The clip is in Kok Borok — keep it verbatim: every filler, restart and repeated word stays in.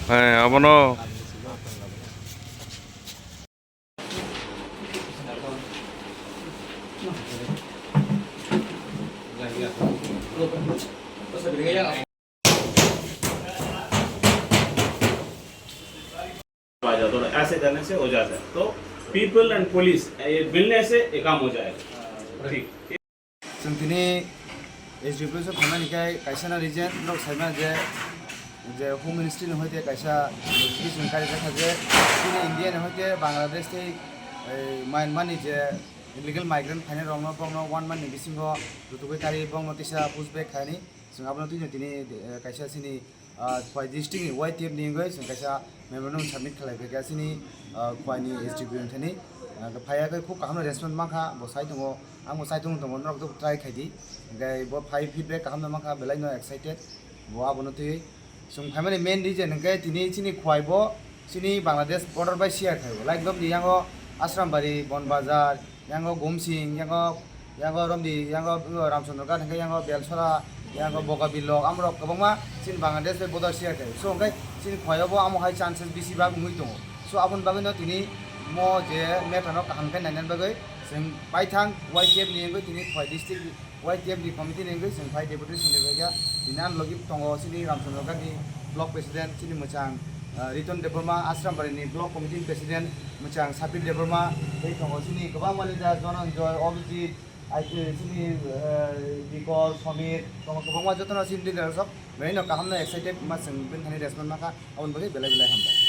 Hei, abono. आ जाता है, ऐसे करने से हो जाता है। तो पीपल एंड पुलिस ये मिलने से ये काम हो जाएगा। ठीक। Chwng tini S D P office o phaimani khe kaisa no reason, norok saimano je, je Home Ministry ni hoite kaisa notification kari jakha je chini India ni hoite Bangladesh tei, eh, Myanmar ni je illegal migrant phainai rokno, borokno one month ni bisingo rutugwi kari borokno kisa push back khainai. Chwng abono twino tini, eh, kaisa chini, ah, Khwai district ni Y T F ni wngwi chwng kaisa memorandum submit khlai phaikha chini, ah, Khwai ni S D P wngthani. Ah, phaiya khe khub kaham no response mankha, bo sai tongo, ang bo sai tongo, tongo, norok try khai di. Hwnkhe bo phai feedback kaham no mankha, belai no excited, bo abono twiwi. Chwng phaimani main reason hwnkhe tini chini Khwai bo chini Bangladesh border bai share khai o. Like, romni yango Asrambari, Bonbazar, yango Gumsing, yango, yango romni, yango Ramchandra Ghat hwnkhe yango Belsora, yango Bogabilok, amorok kwbangma chini Bangladesh bai border share khai o. So hwnkhe chini Khwai o bo amo hai chances bisi bak wngwi tongo. So aboni bagwi no tini mo je matter no kaham khe nainani bagwi chwng paithang Y T F ni wngwi tini Khwai district Y T F ni committee ni wngwi chwng phai deputation ni phaikha. Bini ang logi tongo chini Ramchandra Ghat ni block president chini mwchang, ah, Riton Debbarma, Asrambari ni block committee ni president mwchang Sapir Debbarma, tei tongo chini kwbangma leader Dhananjoy, Abhijit, ai, chini, eh, Bikol, Somir, tongo kwbangma jotono chini leader rok belai no kaham no excited ma chwng bini thani response mankha, aboni bagwi belai belai hambai.